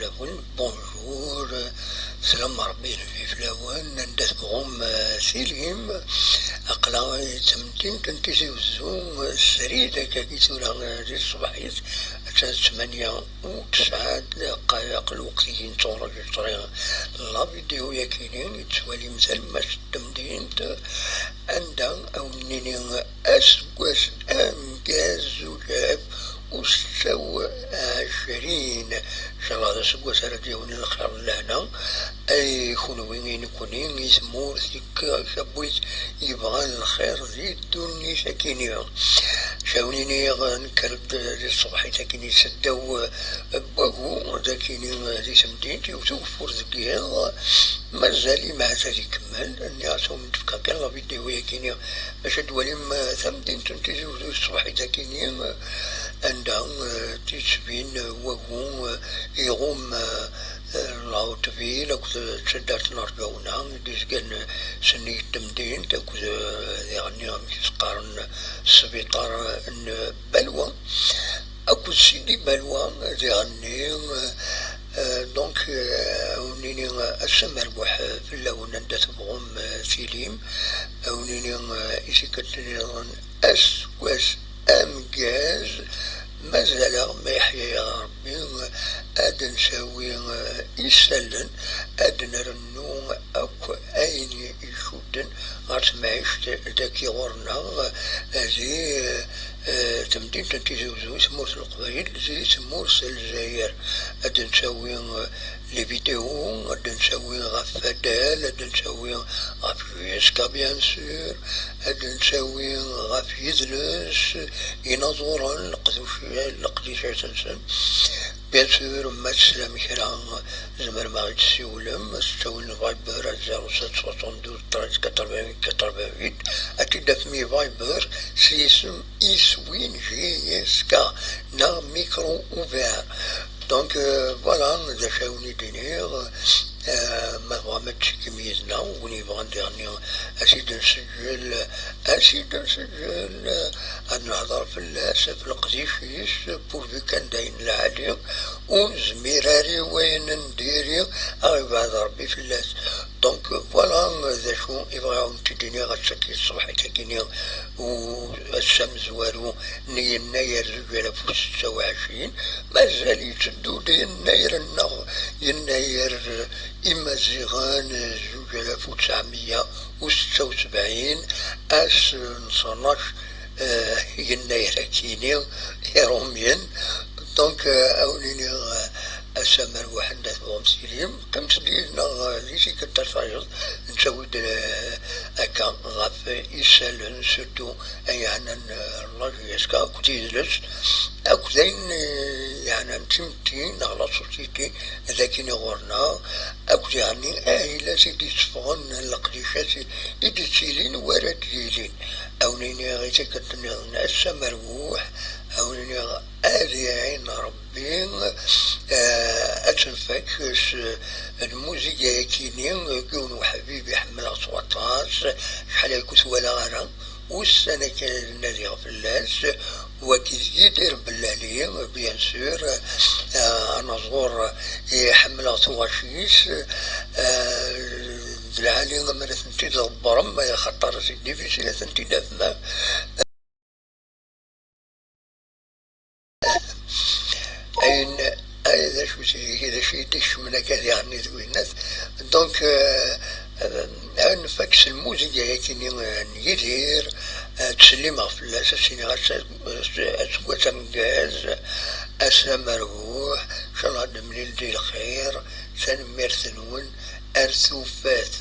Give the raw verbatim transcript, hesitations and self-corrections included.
Bonjour, slam Rebbi yenbi fell-awen, anda tebɣum, eh, tilim. Aql-aɣ i temdint n Tizi Uzzu, eh, srid akkagi tura, eh, di tṣebḥit, attan ttmanya u tesɛa dqayeq lweqt i yi-nettunreǧiṣri la vidéo-yagi-ni, i tettwalim talmast n temdint, anda awen-nini aseggas ameggaz zuǧ alaf u setta u ɛecrin. Incallah d aseggas ara d-yawin lxir d lehna, ay kunwi i nekni, i tmurt, i k-, i tawwit yebɣan lxir di ddunit akini. Cawnin-iyi nekker-d di tṣebḥit akini seddaw n wagu, d akini di temdint, yewwet ugeffur deg yiḍ, mazal imɛat ad ikemmel. Nniɣ-as awen-d-fkeɣ kan la vidéo-yagi-ni bac ad d-twalim, eh, tamdint n Tizi Uzzu ṣṣbeḥ-agi-ni, eh, anda, eh, d-yettbin, eh, wagu, eh, iɣum, eh, eh, la haute ville akked, eh, taddart n Rǧawna i d-izgan, eh, sennig n temdint akked, eh, diɣenni amek i s-qqaren, eh, sbiṭar, eh, n Balwa. Akked Sidi Balwa, diɣenni, eh, donc, eh, awen-nini, eh, ass amerbuḥ, eh, fell-awen anda tebɣum, eh, tilim. Awen-nini, eh, i tikkelt nniḍen, aseggas ameggaz, mazal-aɣ ma yeḥya-yaɣ Rebbi, eh, ad nsawi, eh, isallen, ad nrennu akk ayen icudden ɣer temɛict dagi ɣur-neɣ, eh, di, eh, temdint n Tizi Uzzu, i tmurt n Leqbayel, di tmurt n Lezzayer. Ad d-nsawi, eh, les vidéos, ad d-nsawi ɣef Fadal, ad d-nsawi ɣef J S K, bien sûr, ad d-nsawi ɣef yidles, inaẓuren, leqdic-, leqdicat-nsen. Bien sûr, ma teslam kra, tzemrem ad ɣ-d-tessiwlem, ad s-tawim Viber à zéro sept soixante-douze treize quatre-vingt-huit quatre-vingt-huit, ad t-id-tafem i Viber s yisem Iswin J S K neɣ Micro Ouvert. Donc, euh, voilà, d acu ara wen-id-iniɣ, euh, ma tebɣam ad d-tekkim yid-neɣ, win yebɣan diɣenni ad t-id-nseǧǧel, ad t-id-nseǧǧel, ad nehḍer fell-as, ɣef leqdic-is, pourvu kan d ayen lɛali, ur nezmir ara i wayen n diri, ad ɣ-ibɛed Rebbi fell-as. Donc, voilà, d acu i bɣiɣ ad wen-t-id-iniɣ ass-agi, ṣṣbeḥ-agi-ni, u ass amezwaru n yennayer zuǧ alaf u setta u ɛecrin, mazal yetteddu-d yennayer-nneɣ, yennayer imaziɣen zuǧ alaf u tesɛemya u setta u sebɛin, ass n tnac, eh, yennayer akini, irumyen. Donc, eh, ad wen-iniɣ, eh, ass amerbuḥ anda tebɣum tilim, qqimet-d yid-neɣ, eh, di tikkelt ar tayeḍ, nettawi-d, eh, akka ɣef isallen, surtout ay yeɛnan, eh, la J S K, akked yidles, akked ayen, eh, yeɛnan timetti neɣ la société, d akken i ɣur-neɣ, akked yeɛni ahilas i d-itteffɣen, leqdicat i d-ittilin, wara d-yilin. Ad wen-iniɣ i tikkelt nniḍen ass amerbuḥ, ad wen-iniɣ ad iɛin Rebbi, eh, ad tenfak s lmuziga-yakini, yiwen uḥbib i ḥemmleɣ s waṭas, acḥal ay ku twalaɣ ara, ussan akka ad nadiɣ fell-as, wagi d Yidir Bellali, bien sûr, eh, anaẓur i ḥemmleɣ tuɣac-is, eh, d lɛali amar ad tent-id-tḍebbrem, axaṭer c'est difficile ad tent-id-tafem. Ayen, ay, d acu, d acu i d-ikecmen akka diɣenni deg winnat. Donc, euh, euh, ad nfak s lmuziga-yakini, euh, n Yidir, euh, ttsellimeɣ fell-as, ad s-iniɣ ad s-, ad s-, aseggas ameggaz, ass amerbuḥ, incallah ad nemlil di lxir, tanemmirt-nwen, ar tufat.